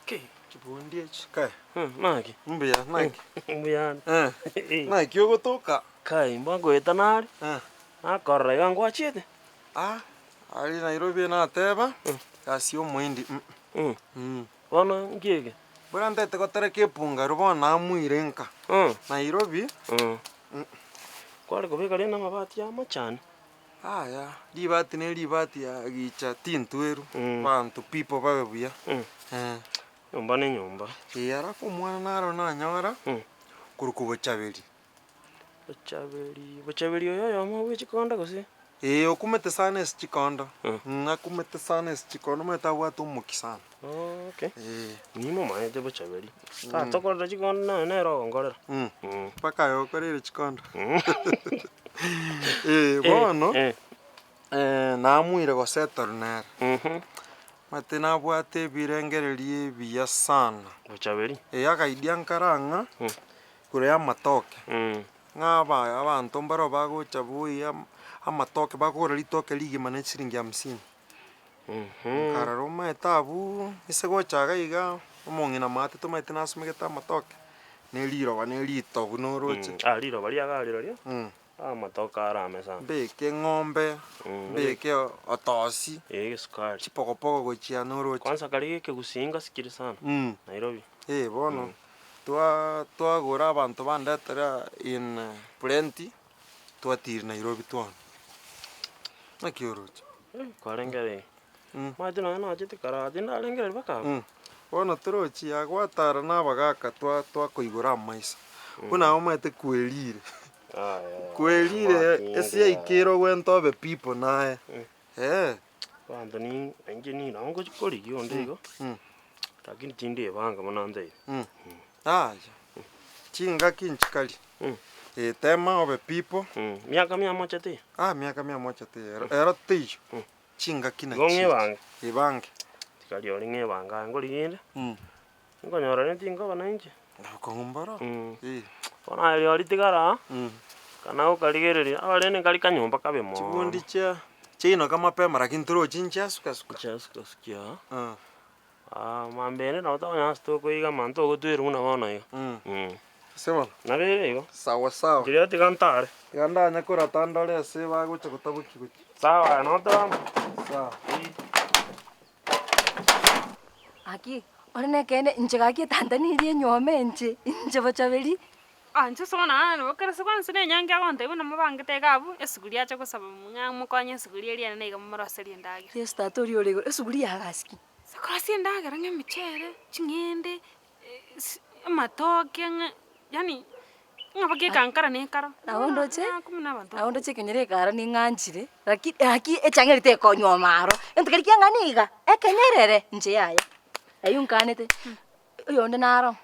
Ki? Chibundi echi kae. Naki? Mbuya, naki? Mbuya ande. Eh. Naki ogotoka? Kai, mbwa ngoeta nare, Eh. nakorora iga ngwachiete. Ah, aria Nairobi nateba, gasi ya omoindi mm. Mm. Bono nki eke? Buna ntagete gotereka epungaru bono namuire nka. Nairobi. Kware kobeka rende amabati amachani. Yaya, ribati ne ribati ya gicha tintweru, banto people babe buya. Eh. Nyomba ne nyomba. Ee alafu omwana naro nanyora, korokwa Bochaberi. Bochaberi, Bochaberi oyo oyomo bwe chikondo gose? Ee okumete sana ase chikondo, akumete sana ase chikondo omanyete abwate omokia sana. Okay. Ee. Nimomaete Bochaberi, tatokorera chikondo naye nere ogonkorera. Mpaka aye okoreire chikondo. Ee bono, namuire gosettle nere. Omanyete nabwate ebirengererio ebiya sana. Bochaberi. Ee akaidia nkare ang'a, igoro ya amatoke. Ng'a aba abanto mbaro bagocha boyia amatoke bakogora ritoke rigima ne chiringi hamsini. Nkarora omanyete abwo, ase gocha iga iga, omong'ina maate tomaete nasomegete amatoke, ne riroba ne ritobu noroche. Ah riroba riaga rirorio, amatoke arame sana. Mbeke eng'ombe, mbeke otosi, Eh egesukari. chipogopogo gochia noroche. Kwanza karia gekegusii ngasikire sana, Nairobi. Eh bono, twa twagora abanto bandetera in plenty, twatira Nairobi twonsi. Naki oroche? Kwarengereiri. Omanyete nonye nachete kare aa tindarengereria mpaka abwo. Bono torochi aa gwatara na abagaka twa twakoigora amaiso, buna omanyete kwerire, kwerire ase yaikire ogwente obe people naye, eh. Abanto ni inche nigo nabo ngochi korigia onde igo, lakini tindebanga buna ntaire. Yaya, chingaki nchikari, eh tema obe people. Miaka mia moja teiyo? Ah miaka mia moja teiyo, ero ero teiyo, chingaki Igo nachi ng'ebange? ebange. Tiga riori ng'ebange aye nkorigia inde, nkonyora rende tinkoba na inche. Obokong'u mboro, eh. Bono aye riori tigara aa, kana gokarigereria, aba rende nkari kanyomba kabe mono. Chibundi chia chiainoka mapema lakini torochi nchiasukasuka. Nchiasukasukia aa, mambia ende nabo tokonyora ase tokoiga amanto ogotwera buna bono iga. Ase bono. Nabo ere igo. Sawa sawa. Rirorio tiga ntare. Tiga ndanye korata ndore ase bagocha gotabokia gochia. Sawa aye nabo tore amo. Sawa. Gaki, ore nekeene inche gaki etanta niria enyuoma inche, inche bochaberi. Ah inche ase bono nabo kera ase kwansa na enyangi agontebia buna mobangete iga abwo, esuguri ache gosaba ng'a mokonye esuguri eria ere niga momoroserie endagera. Yeso tata oria ore igoro, esuguri yagasi ki? Ase korosia endagera ng'a emichere, ching'ende, si amatoke ng'a yaani ng'a mpaka ekankara na ekaro. Nabo ndoche, Nakumia na abanto. nabo ndoche ekenyoro ekara ning'anchire, laki gaki echang'a eria tekonywa aro, egento keria kiang'ana iga, ekenyerere inche yaya, aywo nkanete, oyonde naro,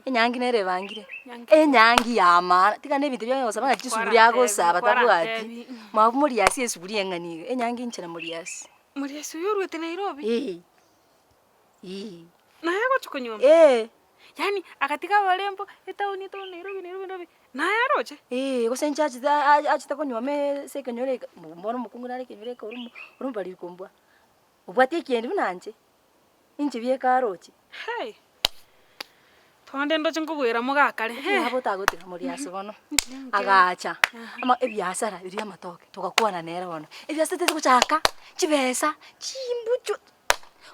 enyangi nere ebangire, enyangi ya maana, tiga na ebinto bia gosaba ng'a chisuguri agosaba tabwati, mwabu moriasi esuguri eng'ani iga, enyangi inche na moriasi. Moriasi oyio orwete Nairobi? Eeh, eeh. Naye agochia konyuoma? Eeh. Yaani agatiga abarembo, etaoni etaoni Nairobi Nairobi Nairobi, naye aroche? Eeh, gose inche achete a- achete konyuoma ase ekenyoro eke, bono omokungu nare ekenyoro eke ore omo ore omobariri kombua, obwate ekieni buna inche, inche bieka aroche. Hey! Twande ndoche nkogwera mogakare, Ekiagera eh. abo otagotiga moriase bono, agacha, ama ebiasara biria amatoke, togakwana nere bono, ebiasara tari gochaka, chibesa, chimbuchu,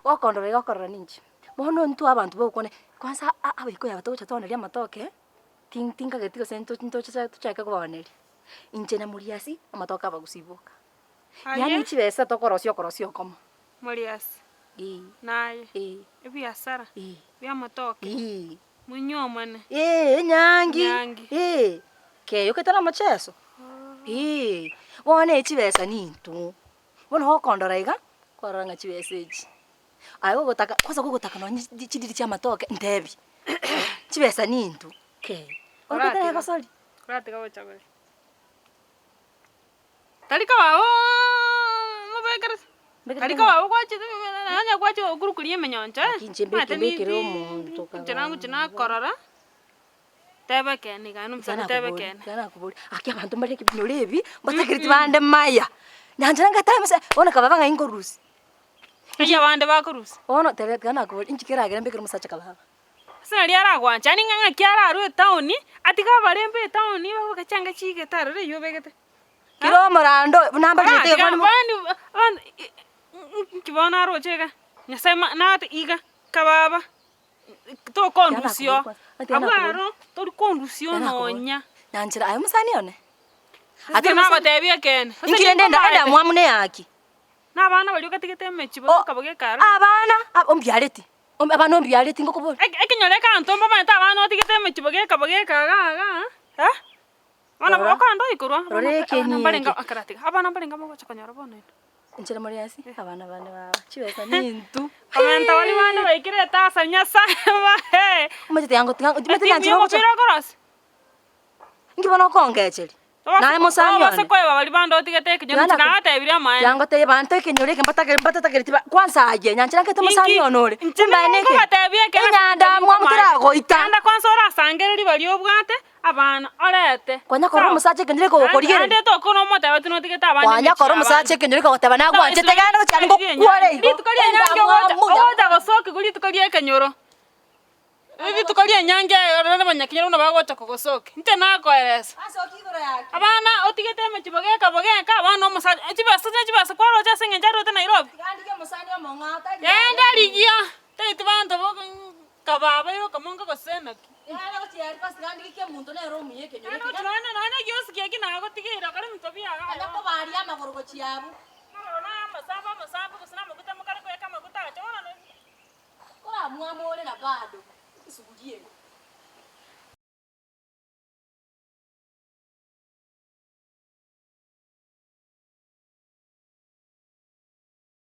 gokondora iga okorora ninche. Bono intwe abanto bagokwana, kwanza a- abaikoyo aba togocha twaoneria amatoke, tin- tinkageti gose nto ntoche tochake kobaoneria. Inche na moriasi, amatoke abagusii boka. Yaani Aye. chibesa tokorosia okorosia okomo. Moriasi, Eeh, naye, eeh, ebiasara, eeh, bi'amatoke, eeh. monyuomane. Eeh, enyangi, Enyangi. eeh, keyo ketari omocheso, eeh, bono echibesa nintwe, bono gokondora iga, kwarora ng'a chibesa echi, aye gogotaka kwanza gogotaka nonye chi chidiri chia amatoke ntebi, chibesa nintwe, kei, Oratiga. okoteba egosori. Oratiga gocha bare. Tari kababu mobekere tari kababu gwachete onye gwachire gokurukuria emenyoncho eh, Naki inche mbeke omanyete mbekere ninki omonto inche nagochia nakorora, teba ekeene iga naende omosacha teba ekeene. Tiga nakoboria, aki abanto mbare ebinyoro ebi, mbatakereti bande maya, nyanchera ngatame ase, bono kababa ng'ai nkorusia. Ayio abande bakorusia. Bono tebe tiga nakoboria, inki keragere mbekere omosacha kababa? Ase nario aragwanche, yaani ng'a ng'aki ararwe etown, atige abarembe etown babeke chianga chigete aroro eywo obegete. Kera omorando buna mbarigete Tiga egekone mo. abani abana inki bono aroche iga, Nyasaye ma nagoteba iga, kababa, tokondusia oo, abwo aro tori kondusia oo nonya. Nyanchera aye omosani one. Ase nagotebia ekeene, Inki rende enda endamwamu neyaki? Na abana baria ogatigete emechie boka bogeka aro. Abana, ombiareti, abana ombiareti ngokoboria. Ekenyoro ekeanto mbamanyete abana otigete emechie bogeka bogeka iga iga eh, bono Rora. okogenda oikorwa, Rora abana ekenyi mbarenge eke. ekero atiga, abana mbarenge mogocha konyora bono ime. Inche more ase abana bane baba, chibesa nintwe. Komenta baria bande baikire etasa Nyasaye bae. Omanyete yango tiga omanyete Etimu nyanchera ya ogocha. omopira okorosia. Inki bono okongecheria? Naye mosani one. Tobasa koeba baria bande otigete ekenyoro Tiga inche nagotebirie amaene. Tiga ngotebie banto ekenyoro eke mbatagere mbatagereti ba kwanza aye nyanchera nkete mosani one ore. Inche Kumbe aye neke. nkobatebia ekero Enyanda mwamu teragoita. Genda kwanza orasangererie baria obwate abana orete. Kwanya korora omosacha ekenyoro eke ogokorigereria. Naende tokona omotebia tinotigete abande Kwanya korora omosacha ekenyoro eke ogoteba nagwanchete genda gochia aria ngokwore igo. Rituko ria enyangi ogocha ogocha gosokigwa rituko ria ekenyoro. Rituko ri'enyangi eye rore abanyakenyoro buna bagocha kogosokia, inche nakoeresa. Abana otigete emechie bogeka bogeka, abana omosacha chibesa ne chibesa kwaroche ase eng'encho arwete Nairobi. Genda rigia, taeti banto boka kababa yoka monga gose naki. Nonye nonye giosi eki nagotigeire okore ebinto biago. Amaroro naya amasambe amasambe gose na amaguta mokare koyeka amaguta acha bono. Koramwamore na bado esuguria eye.